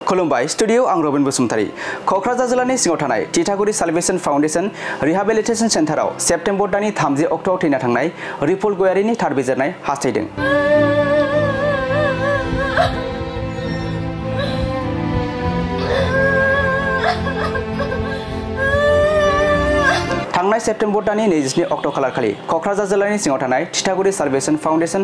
खुलुमबाय स्टुडियो आं रबिन बसुमतारी कक्राझार जिल्लानि सिङाव थानाय तितागुरि साल्वेसन फाउन्डेसन रिहाबिलिटेसन सेन्टाराव सेप्तेम्बर दाननि 30 अक्ट'आव थैना थांनाय रिपुल गयारिनि थार बिजिरनाय हास्थायदों। थांनाय सेप्तेम्बर दाननि 27 अक्ट' खालारखालि कक्राझार जिल्लानि सिङाव थानाय तितागुरि साल्वेसन फाउन्डेसन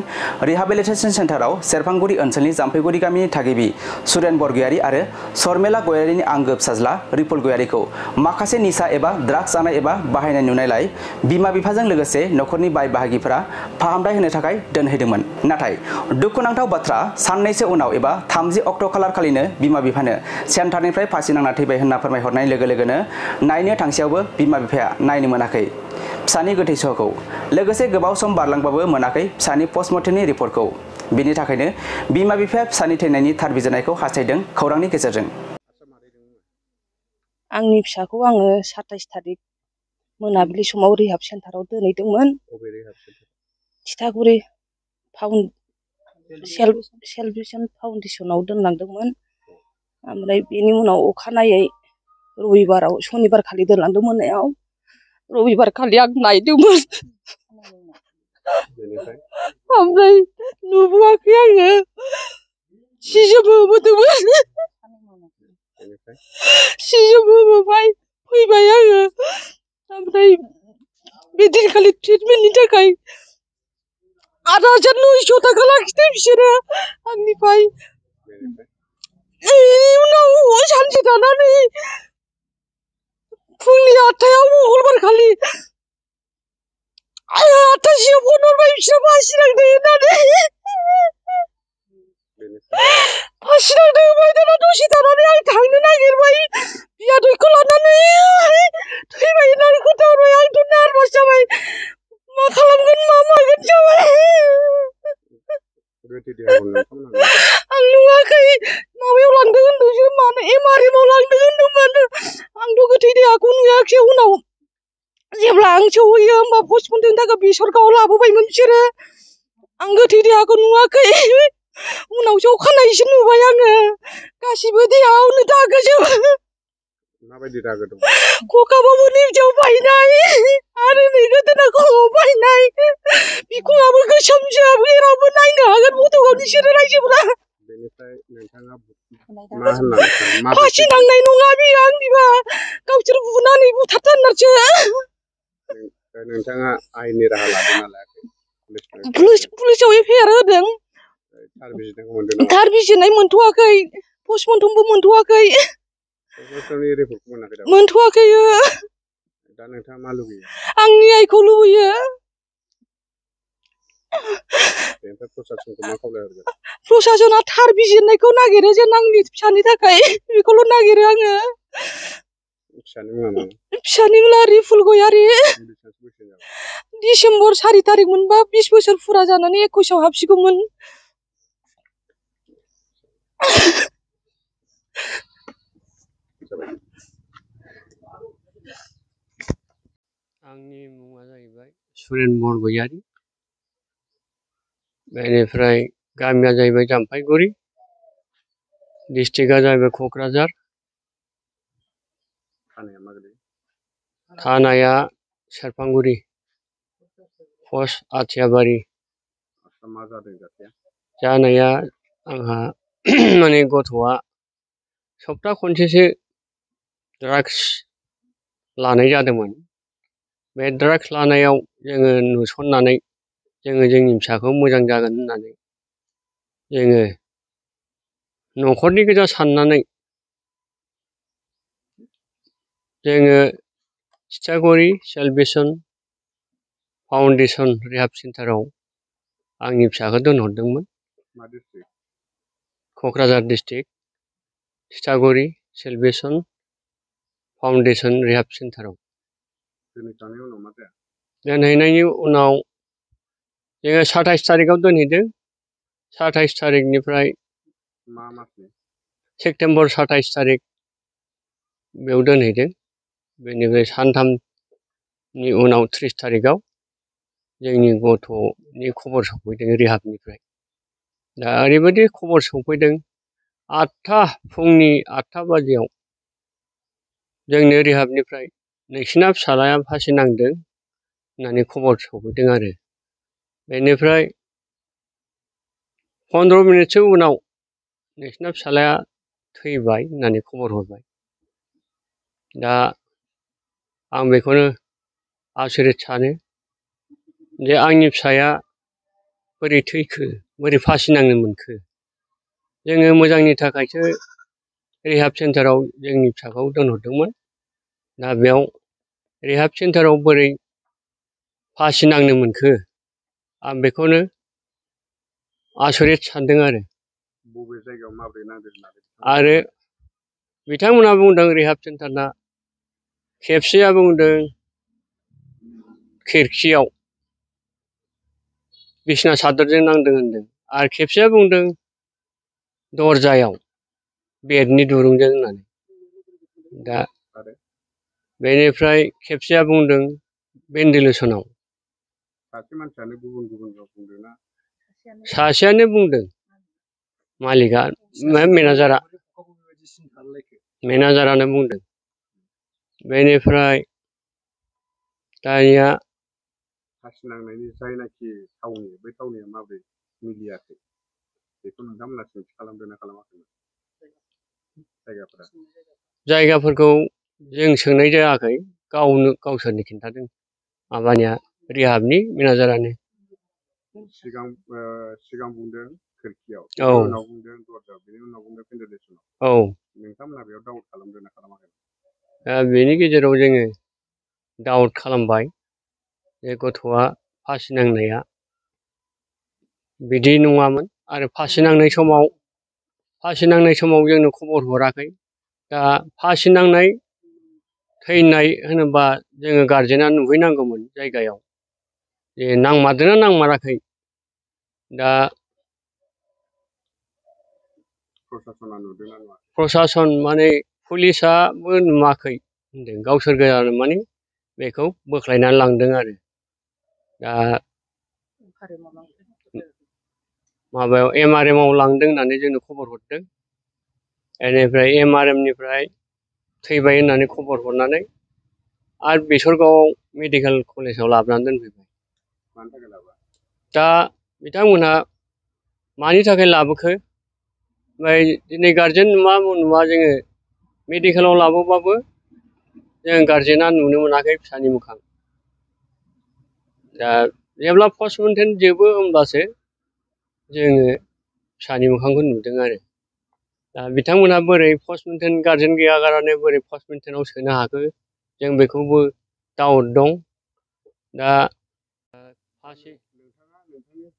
रिहाबिलिटेसन सेन्टाराव सेरफांगुरि ओनसोलनि जाम्फैगुरि गामिनि थागिबि सुरेन बरगयारि आरो सरमेला गयारिनि आंगो फिसाज्ला रिपुल गयारिखौ माखासे निसा एबा ड्राग्स जानाय एबा बाहायनाय नुनायलाय बिमा बिफाजों लोगोसे नखरनि बाय बाहागिफोरा फाहामथाय होनो थाखाय दोनहैदोंमोन। नाथाय दुखुनांथाव बाथ्रा साननैसो उनाव एबा 30 अक्ट' खालारखालिनो बिमा बिफानो सेन्टारनिफ्राय फासि नांना थैबाय होनना फोरमायहरनाय लोगो लोगोनो नायनो थांसेयावबो बिमा बिफाया नायनो मोनाखै फिसानि गोथै सहखौ लोगोसे गोबाव सम बारलांबाबो मोनाखै फिसानि पस्टमर्टेमनि रिपर्टखौ। बिनि थाखायनो बिमा बिफाया फिसानि थैनायनि थार बिजिरनायखौ हास्थायदों खौरांनि गेजेरजों। आंनि फिसाखौ आङो 27 थारिख मोनाबिलि समाव रिहाब सेन्टाराव दोनहैदोंमोन। तितागुरि सेल्वेसन फाउन्डेसनाव दोनलांदोंमोन। ओमफ्राय बेनि उनाव अखानायै रबिबाराव सनिबार खालि दोनलांदों मोनायाव। रबिबार खालि आं नायदोंमोन ओमफ्राय नुबोआखै आङो सि जोम होबोदोंमोन सि जोम होबोबाय फैबाय आङो। ओमफ्राय बे दिनखालि ट्रिटमेन्टनि थाखाय 8,900 थाखा लाखिदों बिसोरो आंनिफ्राय। उनाव सानसे थानानै फुंनि 8टायाव मंगलबार खालि 8टासोआव फन हरबाय बिसोर फासि नांदों होननानै। फासि नांदों होनबाय दाना दसे थानानै आं थांनो नागिरबाय बियादैखौ लानानै थैबाय होननानै खोन्थाहरबाय। आंथ' नार्भास जाबाय मा खालामगोन मा मागोन जाबाय। आं नुवाखै माबायाव लांदों होनदोंसो मानो MRM आव लांदों होनदोंमोन। आंथ' गोथै देहाखौ नुवाखै। उनाव जेब्ला आं सहैयो होमबा पस्टमर्टेमनि थाखाय बेसरगावआव लाबोबायमोन बिसोरो। आं गोथै देहाखौ नुवाखै। उनावसो अखानायैसो नुबाय आङो गासिबो देहायावनो दागोजोब। माबायदि दागो दं? खखाबा मोननै बिदियाव बायनाय आरो नै गोदोना खर'आव बायनाय बिखुङाबो गोसोमजोब जेरावबो नायनो हागोन फट'आव बिसोरो रायजोफोरा। बेनिफ्राय नोंथाङा मा होननानै सानो? फासि नांनाय नङा बियो आंनिबा गावसोर बुनानै बुथारथारनारसो। नोंथाङा आयेननि राहा लादोंना लायाखै? पुलिसाव FIR होदों। थार बिजिरनाय मोनथ'वाखै पस्टमर्टेमबो मोनथ'वाखै। मोनथ'वाखै। दा नोंथाङा मा लुबैयो? आं न्यायखौ लुबैयो। प्रसासनखौ मा खावलायहरगोन? प्रसासना थार बिजिरनायखौ नागिरो जेन आंनि फिसानि थाखाय बेखौल' नागिरो आङो। फिसानि मुङा मा? फिसानि मुङा रिपुल गयारि। डिसेम्बर 4 थारिख मोनबा 20 बोसोर फुरा जानानै 21आव हाबसिगौमोन। आंनि मुङा जाहैबाय सुरेन बरगयारि। बेनिफ्राय गामिया जाहैबाय जाम्फैगुरि, डिस्ट्रिक्टआ जाहैबाय क'क्राझार, थानाया सेरफांगुरि, पस्ट आथियाबारि। मा जादों जाथाया? जानाया आंहा माने गथ'आ सप्ता खनसेसो ड्राग्स लानाय जादोंमोन। बे ड्राग्स लानायाव जोङो नुसननानै जोङो जोंनि फिसाखौ मोजां जागोन होननानै जोङो न'खरनि गोजा साननानै जोङो तितागुरि साल्वेसन फाउन्डेसन रिहाब सेन्टाराव आंनि फिसाखौ दोनहरदोंमोन। Kokrajhar district Titaguri salvation foundation rehab सेन्टाराव दोनहैनायनि उनाव जोङो 27 थारिखआव दोनहैदों। 27 थारिखनिफ्राय सेप्तेम्बर 27 थारिख बेयाव दोनहैदों। बेनिफ्राय सानथामनि उनाव 30 थारिखआव जोंनि गथ'नि खबर सफैदों रिहाबनिफ्राय। दा ओरैबायदि खबर सफैदों फुंनि 8 बाजियाव जोंनो रिहाबनिफ्राय नोंसिना फिसालाया फासि नांदों होननानै खबर सफैदों आरो बेनिफ्राय 15 मिनिटसो उनाव नोंसिना फिसालाया थैबाय होननानै खबर हरबाय। दा आं बेखौनो आसरित सानो जे आंनि फिसाया बोरै थैखो बोरै फासि नांनो मोनखो। जोङो मोजांनि थाखायसो रिहाब सेन्टाराव जोंनि फिसाखौ दोनहरदोंमोन। दा बेयाव रिहाब सेन्टाराव बोरै फासि नांनो मोनखो आं बेखौनो आसरित सानदों आरो। बबे जायगायाव माबोरै नांदों होननानै आरो बिथांमोनहा बुंदों रिहाब सेन्टारना खेबसेया बुंदों खिरखियाव बिसना सादरजों नांदों होनदों आरो खेबसेया बुंदों दरजायाव बेडनि दुरुंजों होननानै। दा आरो बेनिफ्राय खेबसेया बुंदों भेन्टिलेसनाव। सासे मानसियानो गुबुन गुबुन राव बुंदोंना सासेयानो बुंदों मालिकआ मेनेजारानो बुंदों। बेनिफ्राय दानिया फासि नांनायनि जायनाखि थावनि बै थावनिया माबोरै मिलियाखै बेखौ नोंथांमोना सोंथि खालामदोंना खालामाखैमोन जायगाफोरखौ जों सोंनाय जायाखै गावसोरनो खिन्थादों माबानिया रिहाबनि मेनेजारानो। सिगां बुंदों खिरखियाव औ बेनि उनाव बुंदों दरजायाव बेनि उनाव बुंदों भेन्टिलेसनाव। औ नोंथांमोना बेयाव डाउट खालामदोंना खालामाखै? दा बेनि गेजेराव जोङो डाउट खालामबाय जे गथ'आ फासि नांनाया बिदि नङामोन आरो फासि नांनाय समाव जोंनो खबर हराखै। दा फासि नांनाय थैनाय होनोबा जोङो गारजेना नुहैनांगौमोन जायगायाव जे नांमारदोंना नांमाराखै। दा प्रसासना नुदोंना नुवाखै? प्रसासन माने पुलिसाबो नुवाखै होनदों गावसोर गोजानो माने बेखौ बोख्लायनानै लांदों आरो। दा माबायाव MRM आव लांदों होननानै जोंनो खबर हरदों। बेनिफ्राय MRM निफ्राय थैबाय होननानै खबर हरनानै आरो बेसरगावआव मेडिकेल कलेजाव लाबोनानै दोनफैबाय। मानि थाखाय लाबोआ? दा बिथांमोनहा मानि थाखाय लाबोखो ओमफ्राय दिनै गारजेन नुवा जोङो मेडिकेलाव लाबोबाबो जों गारजेना नुनो मोनाखै फिसानि मोखां। दा जेब्ला पस्टमर्टेम जोबो होमब्लासो जोङो फिसानि मोखांखौ नुदों आरो। दा बिथांमोनहा बोरै पस्टमर्टेम गारजेन गैया गारानो बोरै पस्टमर्टेमाव सोनो हाखो जों बेखौबो डाउट दं। दा नोंथाङा नोंथांनि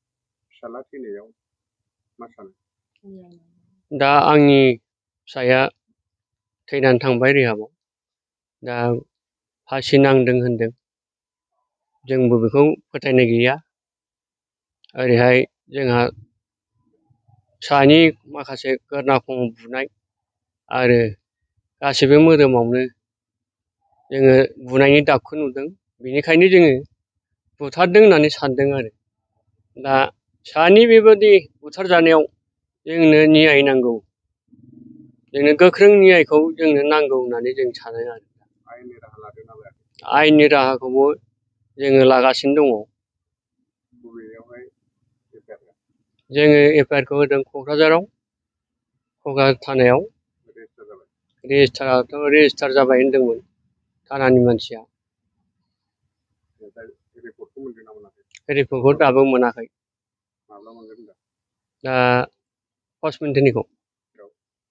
फिसाला थैनायाव मा सानो? दा आंनि फिसाया थैनानै थांबाय रिहाबाव। दा फासि नांदों होनदों जोंबो बेखौ फोथायनाय गैया। ओरैहाय जोंहा फिसानि माखासे गोरनाखं बुनाय आरो गासिबो मोदोमावनो जोङो बुनायनि दागखौ नुदों। बेनिखायनो जोङो बुथारदों होननानै सानदों आरो। दा फिसानि बेबायदि बुथारजानायाव जोंनो न्याय नांगौ। जोंनो गोख्रों न्यायखौ जोंनो नांगौ होननानै जों सानो आरो। आयेननि राहा लादोंना लायाखै? आयेननि राहाखौबो जोङो लागासिनो दङ। बबेयावहाय एफआइआर? जोङो एफआइआरखौ होदों क'क्राझाराव, क'क्राझार थानायाव। रेजिस्टार जाबाय? रेजिस्टार जाबाय होनदोंमोन थानानि मानसिया। रिपर्टखौ मोनदों ना मोनाखै? रिपर्टखौ दाबो मोनाखै। माब्ला मोनगोन होनदों? दा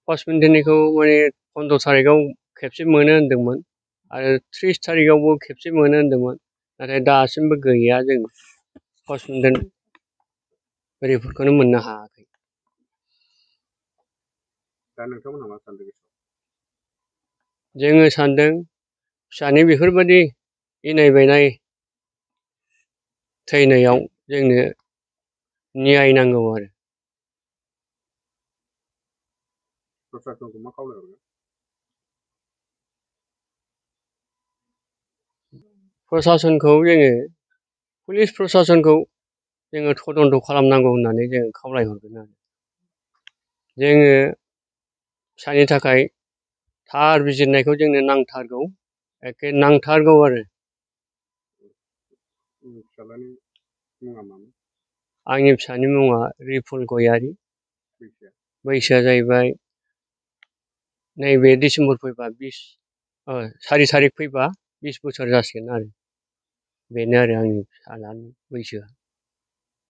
पस्टमर्टेमनिखौ माने 15 थारिखआव खेबसे मोनो होनदोंमोन आरो 30 थारिखआवबो खेबसे मोनो होनदोंमोन। नाथाय दासिमबो गैया, जों पस्टमर्टेम रिपर्टखौनो मोननो हायाखै। दा नोंथांमोनहा मा सानदों? जोङो सानदों फिसानि बेफोरबायदि इनाय बायनाय थैनायाव जोंनो न्याय नांगौ आरो। प्रसासनखौ मा खावलायहरगोन? प्रसासनखौ जोङो पुलिस प्रसासनखौ जोङो तदन्त खालामनांगौ होननानै जोङो खावलायहरगोन आरो। जोङो फिसानि थाखाय थार बिजिरनायखौ जोंनो नांथारगौ एखे नांथारगौ आरो फिसालानि मुङा मामोन? आंनि फिसानि मुङा रिफुल गयारि बैसोआ बैसोआ जाहैबाय नैबे डिसेम्बर फैबा 4 तारिख फैबा 20 बोसोर जासिगोन आरो बेनो आरो आंनि फिसालानि बैसोआ